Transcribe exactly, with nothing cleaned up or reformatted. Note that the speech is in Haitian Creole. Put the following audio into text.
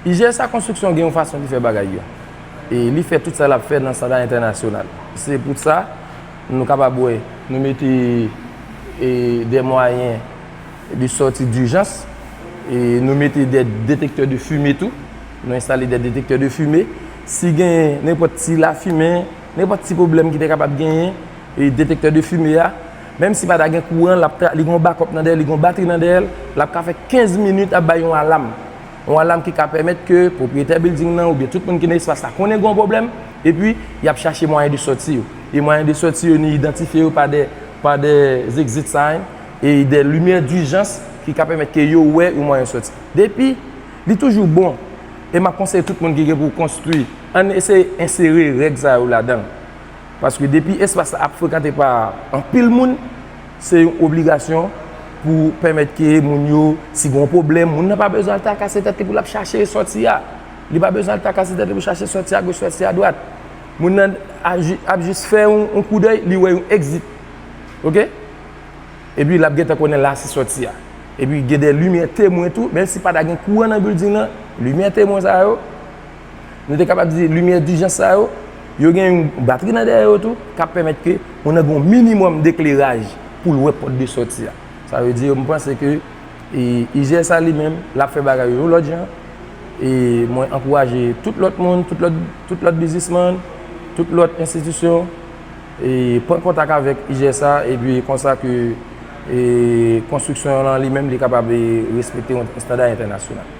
I G S A Konstriksyon gen yon fason li fè bagay yo. E li fè tout sa l ap fè nan estanda entènasyonal. Se pou sa, nou kapab wè, nou mete e, de mwayen de sòti dijans, e nou mete de detektè de fime tou. Nou enstale de detektè de fime. Si gen nenpòt ti lafimen, nenpòt ti pwoblèm ki te kapab genyen, e detektè de fime a, menm si pa ta gen kouran, l ap tra- li gen yon bakòp nan dèyè, li gen yon batri nan dèyè l, l ap ka fè kenz minit ap bay yon alam. Yon alam ki ka pèmèt ke pwopriyetè bilding nan oubyen tout moun ki nan espas la konnen gen yon pwoblèm, epi y ap chache mwayen de sòti yo. E mwayen de sòti yo, nou idantifye yo pa de, pa de exit sign e de limyè dijans ki ka pèmèt ke yo wè yon mwayen sòti. Depi, li toujou bon, e m ap konseye tout moun ki gen pou konstwi, ann eseye ensere règ sa yo ladan l. Paske depi espas la ap frekante pa anpil moun, se yon obligasyon pou pèmèt ke moun yo, si gen yon pwoblèm, moun nan pa bezwen al trakase tèt li pou l ap chache sòti a. Li pa bezwen al trakase tèt li pou chache sòti a goch, sòti a dwat. Moun nan a ji- ap jis fè yon, yon koudèy, li wè yon exit. Oke? Epi l ap gentan konnen la se sòti a. Epi gen de limyè temwen tou, menm si pa ta gen kouran nan bilding nan, limyè temwen sa yo, nou te kapab di limyè dijans sa yo, yo gen yon batri nan dèyè yo tou, k ap pèmèt ke moun nan gen yon minimòm dekleraj pou l wè pòt de sòti a. Sa vle di, m panse ke e, I G S A li menm, l ap fè bagay yo yon lòt jan. E mwen ankouraje tout lòt moun, tout lòt, tout lòt biznismann, tout lòt enstitisyon, e pran kontak avèk I G S A, epi konsa ke e, konstriksyon an li menm, li kapab e, respekte yon estanda entènasyonal.